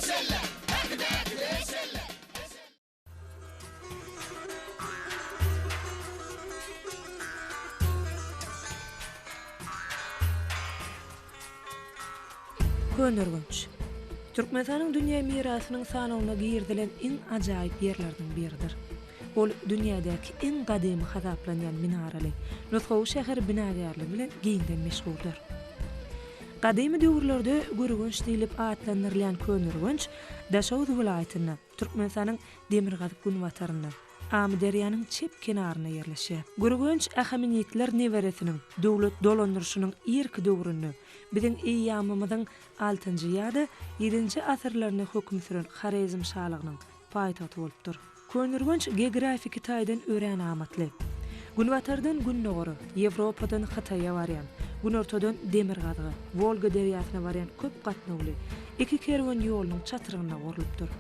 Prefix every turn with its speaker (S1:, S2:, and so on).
S1: Köneürgenç, Türkmenistanyň dünýä mirasynyň sanawyna girizilen iň ajaýyp ýerleriniň biridir. Ol dünýädäki iň gadymy hasaplanýan minaraly, nusgawy şäher binagärligi bilen giňden meşhurdyr. Gadymy döwürlerde Gürgenç diýlip atlandyrylýan Köneürgenç Daşoguz welaýatynda, Türkmenistanyň demirgazyk-günbatarynda, Amyderýanyň çep kenarynda ýerleşýär. Gürgenç Ahemenidler neberesiniň döwlet dolandyryşynyň irki döwründe, biziň eýýamymyzyň altynjy ýa-da ýedinji asyrlarynda höküm süren Horezm şalygynyň paýtagty bolupdyr. Köneürgenç geografiki taýdan örän amatly. Günbatardan gündogara, Ýewropadan Hytaýa barýan, günortadan demirgazyga, Wolga derýasyna barýan köp gatnawly iki kerwen ýolunyň çatrygynda gurlupdyr.